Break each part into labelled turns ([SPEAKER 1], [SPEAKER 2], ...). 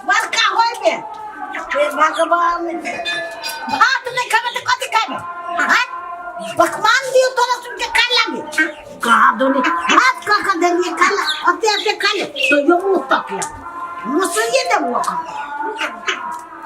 [SPEAKER 1] बड़का होइबे। हे भगवान, भात नहीं खाबे तो कथी खाबे? हाँ, पकवान दियो तोरा सुन के खा लागे। कहा दोनी भात का का देलिए खा ला, अते अते खा ले तो यो मुंह तक ले मुसरिए देबो अखन।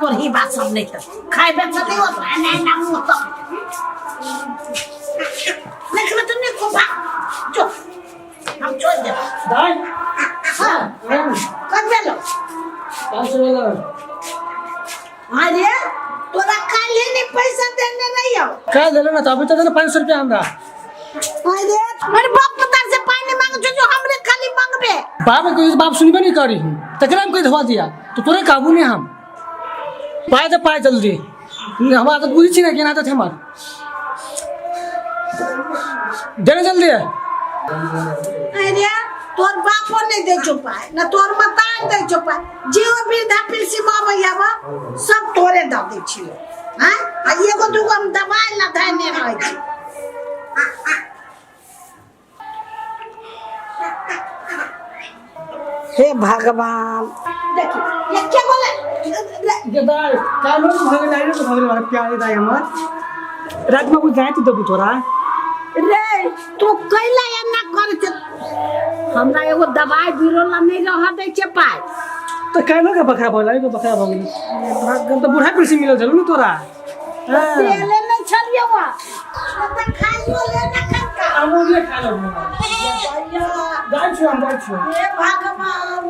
[SPEAKER 1] कोरही बात सब नहीं तो खाइबे तो नहीं होत नहीं ना मुंह तक नहीं खेबे तो नहीं खो भाग जो हम छोड़ देब।
[SPEAKER 2] दाई।
[SPEAKER 1] हाँ, कब भेलो?
[SPEAKER 2] 500 वाला।
[SPEAKER 1] अरे तोरा काल्हे नहीं पैसा देने नहीं हो?
[SPEAKER 2] काल्हि देले ना, तऽ अभी तऽ देले 500 रुपया हमरा।
[SPEAKER 1] अरे मेरे बाप पतार से पानी मांग जो जो हमरे खाली मांगबे।
[SPEAKER 2] बाप के बाप सुनबे नहीं करी तकरा हम कह धोआ दिया तो तोरे काबू नहीं। हम पाए तो पाए जल्दी, हमरा तो बुझी छी ना केना आदत हमर। देने जल्दी।
[SPEAKER 1] अरे तोर बापो नहीं दे छो पाए ना तोर मतान दे छो पाए, जे वृद्धा पेंशन आबै आब सब तोरे दऽ दै छियो। हाँ, आ एगो दूगो हम दबाई ला धैने रहै छी। हे भगवान, देखी ये के बोले।
[SPEAKER 2] जे दाई कालो भगल आइलो तो भगल वाला प्यारे दाई हमर, रात में कुछ जाए तो देबू तोरा।
[SPEAKER 1] रे तू कैला एना कर छै? हमरा एगो दबाई बीरो ला नहीं रह दै छै पाइ।
[SPEAKER 2] तो कालो के बकरा भगल आइलो, बकरा भगल तो बूढ़ा कृषि मिलल छलू ने तोरा। हाँ।
[SPEAKER 1] तेले नहीं छलियो वा त खाइयो ले ना खनका।
[SPEAKER 2] हमहूँ जे खा लेबू।
[SPEAKER 1] भैया।
[SPEAKER 2] जाइ छियौ, हम जाइ छियौ।
[SPEAKER 1] हे भगवान,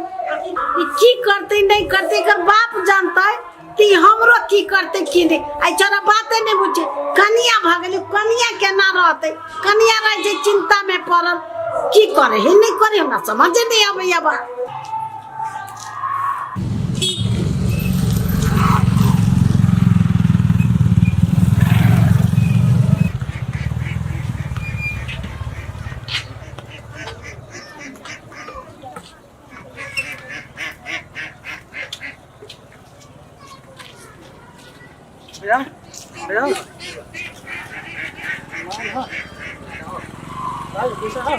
[SPEAKER 1] ई की करतै नहीं करतै एकर बाप जानतै कि हमरो की करतै की नहीं। आइ छोरा बाते नहीं बुझे। कनिया भऽ गेलै, कनिया केना रहतै? कनिया रहै छै चिंता में पड़ल, की करे हे नहीं करे, हमरा समझे नहीं अबैया बा।
[SPEAKER 2] भैया, भैया, भाई, पैसा है?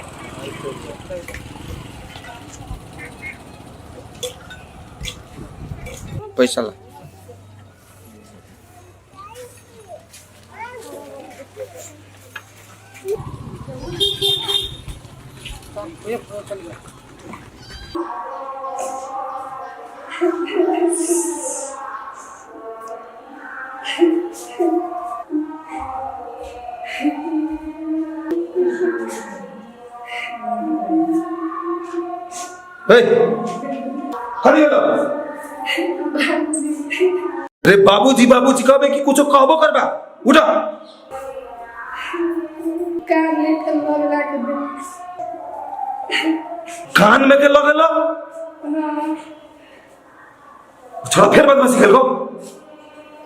[SPEAKER 3] पैसा ला। हे, कथी भेलो रे? बाबूजी बाबूजी कहबे कि कुछो कहबो करबा? उठ।
[SPEAKER 4] कान में के लगला के दे।
[SPEAKER 3] कान में के लगेलो?
[SPEAKER 4] हाँ।
[SPEAKER 3] छोड़ा फेर बदमाशी खेलको?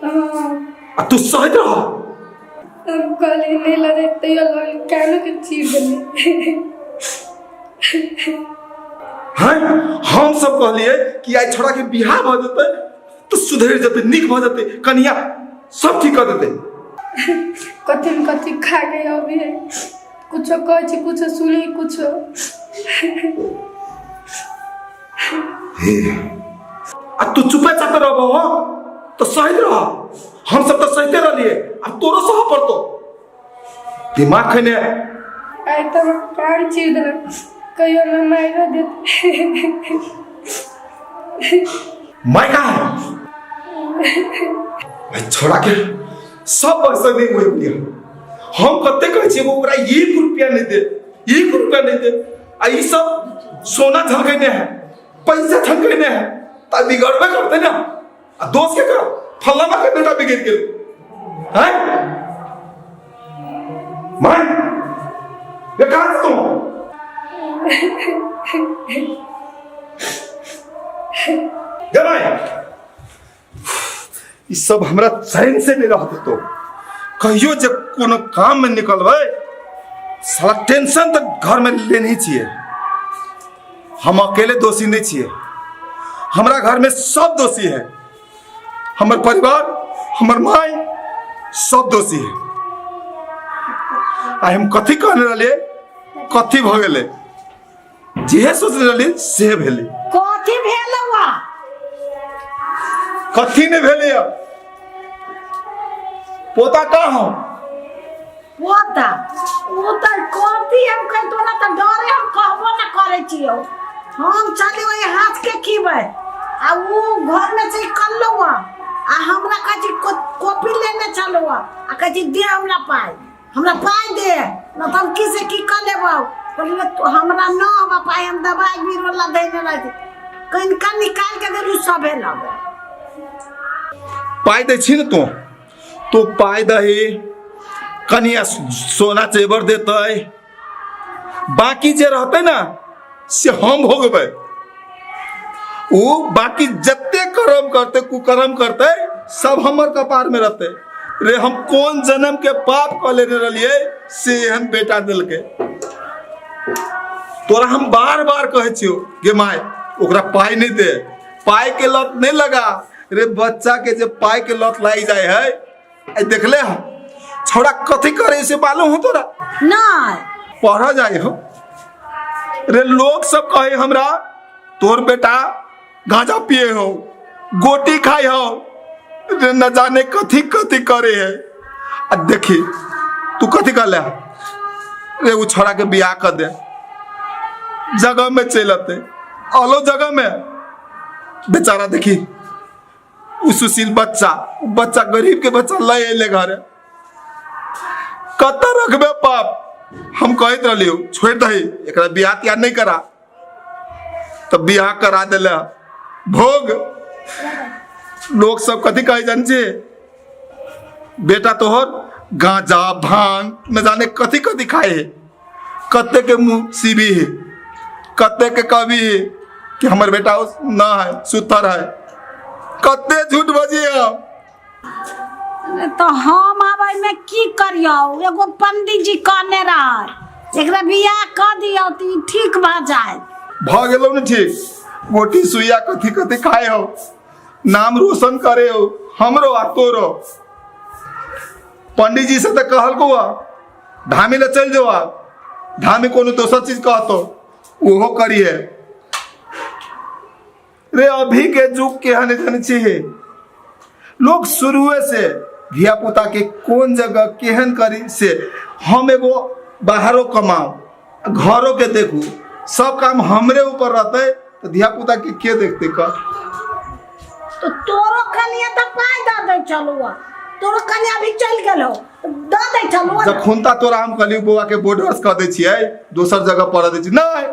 [SPEAKER 4] हाँ।
[SPEAKER 3] आ तू सहैत रह।
[SPEAKER 4] हम कहली नहीं लड़े, तैयो लगल, कानो के चीर देले।
[SPEAKER 3] हैं, हम सब कहलिए कि आई छोड़ा के बियाह भऽ जेतै तऽ सुधरि जेतै, नीक भऽ जेतै, कनिया सब ठीक कऽ देतै।
[SPEAKER 4] कथी न कथी खा के अभी है, कुछो कहै छी कुछो सुनी कुछो।
[SPEAKER 3] हे, आ तू चुपे चापे रहबो हो तो सहैत रह। हम सब तऽ सहिते रहलिए, आब तोरो सह पड़तो। दिमाग खैने।
[SPEAKER 4] आइ तऽ हमर कान चीर देलक, कहियो न मारियो देत।
[SPEAKER 3] मैं कहा है भाई, छोड़ा के सब पैसा नहीं हुए दिया। हम कते कहै छियै ओकरा 1 रुपया नहीं दे, 1 रुपया नहीं दे। आ ई सब सोना झलकैने है, पैसा झलकैने है, त बिगड़बे करते ना। आ दोस्त के कर फलाना के बेटा बिगड़ गेल हैं। मैं ये कहाँ से तुम जमाई, ई सब हमरा चैन से नहीं रहते। तो कहियो जे कोनो काम में निकलबै, साला टेंशन तऽ घर में लेने छियै। हम अकेले दोषी नहीं छियै, हमरा घर में सब दोषी है। हमर परिवार, हमर माय सब दोषी है। आ हम कथी कहने रहलियै, कथी भऽ गेलै? जेहे सोचने रहलियै से भेलै।
[SPEAKER 1] कथी भेल हुआ?
[SPEAKER 3] कथी नहि भेलैया? पोता कहाँ हौ?
[SPEAKER 1] पोता ओ तऽ कथी हम कहि तोरा तऽ डरे हम कहबो न करै छियौ। हम चली ओहि हाथ के खीबै आ ऊ घर में से कल्लो आ हमरा कहै छी कॉपी लेने चलो आ कहै छी दे हमरा पाइ, हमरा पाइ दे न तऽ हम की से की कऽ लेबौ। कहलियै तो हमरा न हबा पाइ, हम दवाइ बीरो ला देने रहै कनिका निकाल के देलू सभे लगे।
[SPEAKER 3] पाइ दै छी ने तू? तू पाइ दही, कनिया सोना जेवर देतै, बाकी जे रहतै ने से हम भोगबै। ओ बाकी जते कर्म करतै कुकर्म करतै सब हमर कपार में रहतै। रे हम कोन जन्म के पाप कऽ लेने रहलियै से एहन बेटा देलकै तोरा। हम बार बार कहै छियौ गे माय, ओकरा पाइ नहि दे, पाइ के लत नहीं लगा। रे बच्चा के जे पाइ के लत लागि जाए है, आई देखले हम छोड़ा कथी करे से मालूम हो तोरा?
[SPEAKER 1] नहीं।
[SPEAKER 3] पढ़ जाए हो रे, लोग सब कहे हमरा तोर बेटा गांजा पिए हो, गोटी खाए हो, रे न जाने कथी कथी करे है। आ देखी तू कथी कर ले रे, उ छोड़ा के बियाह कर दे, जगह में चल अते आलो जगह में बेचारा। देखी उ सुशील बच्चा, उ बच्चा गरीब के बच्चा लय अले घरे, कत रखबे पाप। हम कहैत रहलियो छोड़ दही एकरा, बियाह तियाह नहीं करा, तब बियाह करा दिले भोग। लोग सब कथी कहे जान छे, बेटा तोहर गांजा भांग न जाने कथी कथी खाए है, कते के मुंह सीबी है, कते के कवि है कि हमर बेटा न है सुथर है। कते झूठ बजिए हम।
[SPEAKER 1] तो हम आब एहिमे की करियौ? एगो पंडित जी कहने रहे एकरा बियाह कऽ दियौ तऽ ई ठीक भऽ जायत।
[SPEAKER 3] भऽ गेलौ ने ठीक? गोटी सुइया कथी कथी खाए हो, नाम रोशन करे हो हमरो आ तोरो। पंडित जी से तऽ कहलको धामी ले चल जो, आ धामी कोनो दोसर चीज कहतो ओहो करिए। रे अभी के युग के हन जन छी, लोग शुरुए से धिया पुता के कोन जगह केहन करी से। हम एगो बाहरो कमाओ घरों के देखू, सब काम हमरे ऊपर रहते तो धिया पुता के के देखते कर?
[SPEAKER 1] तो तोरो कनिया तऽ पाइ दऽ दै छलौ, तोरो कनिया भी चलि गेल हो दऽ दै छलौ।
[SPEAKER 3] जखन ता तोरा हम कहलियौ बौआ के बॉर्डर्स कऽ दै छियै, दोसर जगह पढ़ दै छियै, नहीं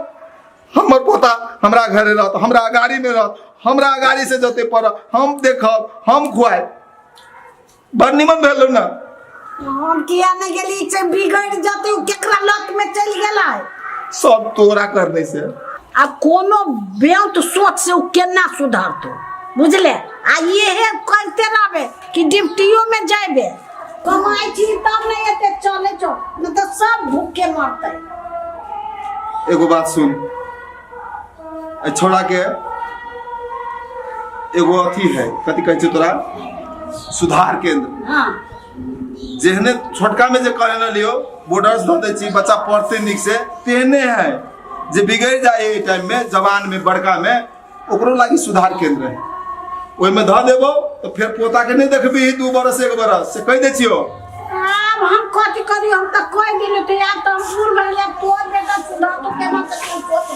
[SPEAKER 3] हमर पोता हमरा घरे रहत, हमरा गाड़ी में रहत, हमरा गाड़ी से जते पढ़ हम देखब हम खुआब। बड़ निमन भेल ना।
[SPEAKER 1] हम किया नहीं गेली से बिगड़ जते, उ केकरा लत में चलि गेलै?
[SPEAKER 3] सब तोरा करने से।
[SPEAKER 1] आ कोनो बेंत सोच से उ केना सुधरतो बुझले? आ इहे करते रहबे कि ड्यूटियो में जाबे, कमाई छी तब नहीं एते चले छौ, नहीं तो सब भूखे मरते।
[SPEAKER 3] एगो बात सुन, ए छोड़ा के एगो अथी है, कथी कहै छै तोरा, सुधार केंद्र।
[SPEAKER 1] हाँ।
[SPEAKER 3] जेहने छोटका में जे कहने लियो बॉर्डर्स धऽ दै छी बच्चा पढ़ते नीक से, तेहने है जे बिगड़ जाए एहि टाइम में जवान में बड़का में, ओकरो लागी सुधार केंद्र है, ओहिमे धऽ देबो तऽ फेर पोता के नहीं देखबी 2 बरस 1 बरस, से कहि दै छियो।
[SPEAKER 1] आब हम कथी करी? हम तऽ कहि दिली तऽ आब तऽ हम बूढ़ भऽ गेलियै, तोर बेटा सुधार तो केना तऽ पोता।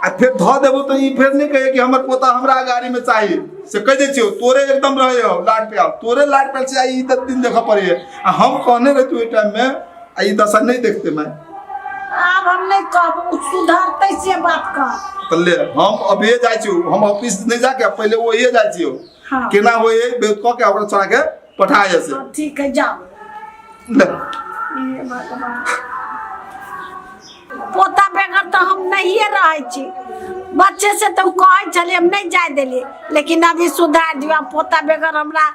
[SPEAKER 3] आ फेर धऽ देबो तऽ ई फेर नहीं कहे कि हमर पोता हमरा गाड़ी में चाहिए, से कहि दै छियो। तोरे एकदम रहे हो लाड प्यार, तोरे लाड प्यार से आई ई 10 दिन देखऽ पड़े। आ हम कहने रहती ओहि टाइम में आ ई दशा नहीं देखते मैं।
[SPEAKER 1] आब हम नहीं कहब, उ सुधरतै से बात कह।
[SPEAKER 3] तऽ ले हम अभिये जाइ छी, हम ऑफिस नहीं जाके पहले वही जाइ छी।
[SPEAKER 1] हाँ।
[SPEAKER 3] केना होय बेत कऽ के ओकरा छोड़ा के पठा से।
[SPEAKER 1] हाँ, ठीक है जाओ।
[SPEAKER 3] ले।
[SPEAKER 1] हे भगवान, पोता बगैर तऽ हम नहिए रहै छी। बच्चे से तऽ कहै छलियै, हम नहीं जाय देलियै, लेकिन अभी सुधार दियौ। आब पोता बगैर हमरा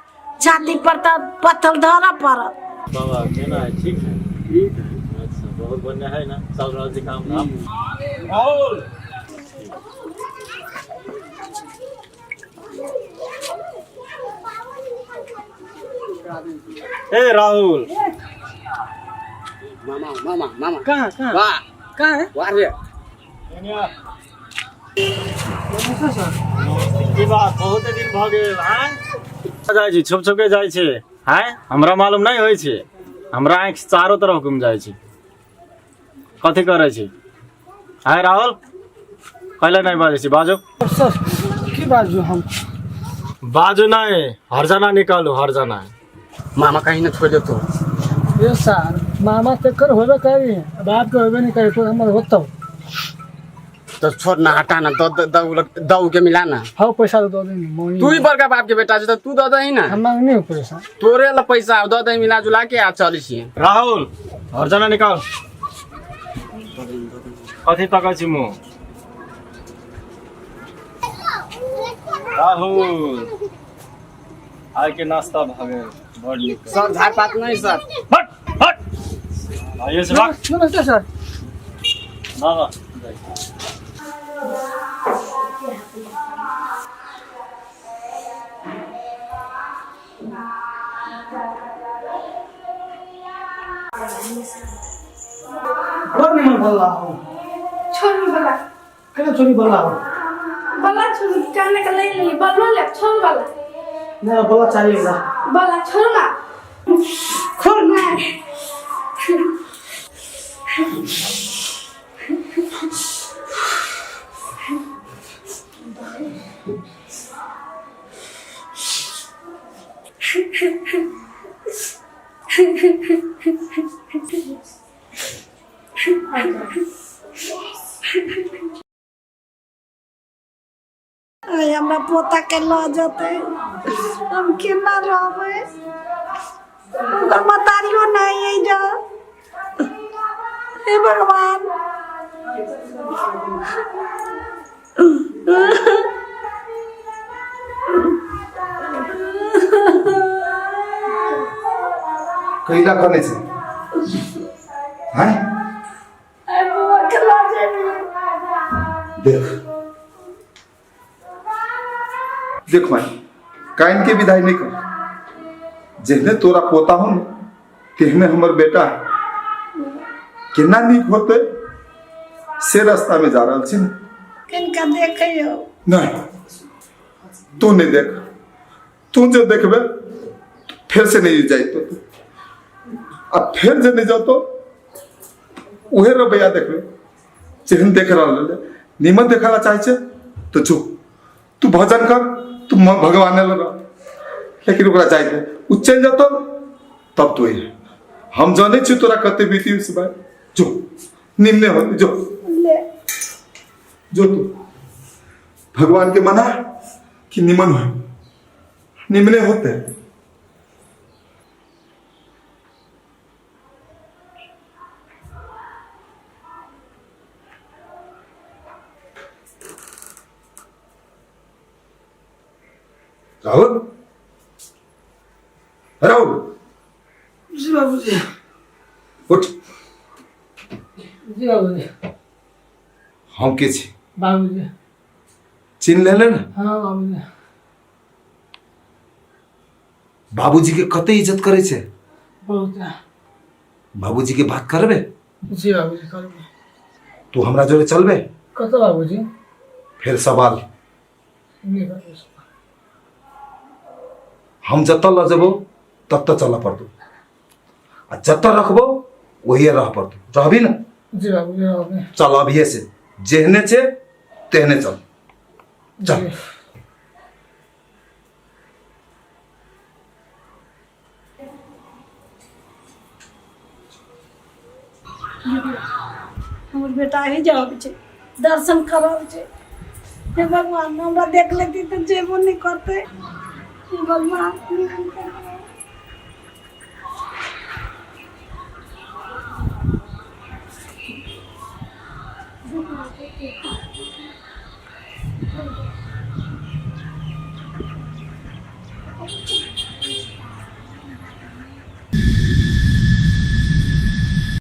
[SPEAKER 1] छाती पर तऽ पत्थर धरऽ पड़त।
[SPEAKER 5] बाबा केना है? ठीक है, ठीक है। अच्छा बहुत बढ़िया है ना, चल रहल छै काम धाम?
[SPEAKER 6] और
[SPEAKER 5] ए राहुल
[SPEAKER 7] मामा मामा मामा।
[SPEAKER 2] कहाँ कहाँ?
[SPEAKER 7] वाह।
[SPEAKER 2] कहाँ है?
[SPEAKER 7] वाह रे।
[SPEAKER 2] नमस्ते सर।
[SPEAKER 5] की बात, बहुत दिन भऽ गेल। आँय, जाइ छी, छुप छुप के जाइ छी। आँय, हमरा मालूम नहि होइ छै, हमरा आँखि चारो तरफ घुम जाइ छै। कथी करै छी? आँय राहुल, कैला नहि बाजै छी? बाजू।
[SPEAKER 2] सर, की बाजू हम?
[SPEAKER 5] बाजू नहि, हरजाना निकालू, हरजाना।
[SPEAKER 6] मामा कहीं ना छोड़ देतो।
[SPEAKER 2] ये सर, मामा तेकर होबे करी, बाप के होबे नहीं करी, तो हमर होतो।
[SPEAKER 6] तो छोड़ ना, हटा ना, दो दो दो के मिला ना।
[SPEAKER 2] हाँ, पैसा तो दो दे।
[SPEAKER 6] तू ही बड़का बाप के बेटा छे तो तू दो दही ना।
[SPEAKER 2] हम मांगनी हो पैसा।
[SPEAKER 6] तोरे ला पैसा दो दही, मिला जुला के आ चली छी।
[SPEAKER 5] राहुल, हरजाना निकाल। कथी तकै छी मुँह? राहुल, आइ के नाश्ता भऽ गेल, बड़ नीक।
[SPEAKER 6] सर, झाड़ पात नहीं सर।
[SPEAKER 5] हट हट, आइए से भाग।
[SPEAKER 2] नमस्ते सर।
[SPEAKER 5] बाबा।
[SPEAKER 2] बड़ निमन बोल रहा हूँ।
[SPEAKER 4] छोड़ू बला।
[SPEAKER 2] केना छोड़ी बोल रहा हूँ?
[SPEAKER 4] बला छोड़ू, कहने का नहीं नहीं बल्लो ले, छोड़ बला।
[SPEAKER 2] नहीं, बोला चाहिए बोला।
[SPEAKER 4] बला छोड़ू ना, छोड़ ना।
[SPEAKER 1] आइ हमरा पोता के लऽ जेतै, हम केना रहबै? ओकर महतारियो नहि अइ जा। हे भगवान।
[SPEAKER 3] कैला कने छै हैं?
[SPEAKER 1] आइ बौआ के लऽ जेबै।
[SPEAKER 3] देख देख भाई, काइन के विदाई नहीं कर। जेहने तोरा पोता हो ने, तेहने हमर बेटा है। केना नीक होते से रास्ता में जा रहल छी ने।
[SPEAKER 1] किनका देखियौ?
[SPEAKER 3] नहीं, तू नहीं देख। तू जे देखबे, फेर से नहीं जाई तो तू आ फेर जे नहीं जातो, उहे रवैया देखबे जेहन देख रहल है। निमन देखला चाहे छे तो जो तू भजन कर, तू भगवान लगा, लेकिन ओकरा जाय दे। उ चलि जेतौ तब तू अइहे। हम जानै छी तोरा कते बीती उस भाई। जो निम्ने हो जो।
[SPEAKER 1] ले।
[SPEAKER 3] जो तू भगवान के मना कि निमन हो, निमने होते। राहुल, राहुल।
[SPEAKER 2] जी बाबूजी।
[SPEAKER 3] उठ।
[SPEAKER 2] जी बाबूजी।
[SPEAKER 3] हम के छी?
[SPEAKER 2] बाबूजी।
[SPEAKER 3] चिन्ह लेले ने?
[SPEAKER 2] हाँ बाबूजी।
[SPEAKER 3] बाबूजी के कते इज्जत करे छे?
[SPEAKER 2] बहुत।
[SPEAKER 3] बाबूजी के बात करबे?
[SPEAKER 2] जी बाबूजी, करबे।
[SPEAKER 3] तू हमरा जोरे चलबे?
[SPEAKER 2] कत बाबूजी?
[SPEAKER 3] फिर सवाल।
[SPEAKER 2] नहीं बाबूजी।
[SPEAKER 3] हम जतऽ लऽ जेबो ततऽ चलऽ पड़तौ आ जतऽ रखबो ओहिए रह पड़तौ। रहबी ने?
[SPEAKER 2] जी बाबूजी, रहबे।
[SPEAKER 3] चल, अभिये से जेहने छे तेहने चल, चल।
[SPEAKER 2] जी।
[SPEAKER 1] हमर बेटा ही जाब छै, दर्शन करब छै। हे भगवान, हमरा देख लेती तऽ जेबो नहि करतै। हे भगवान, निमन कर।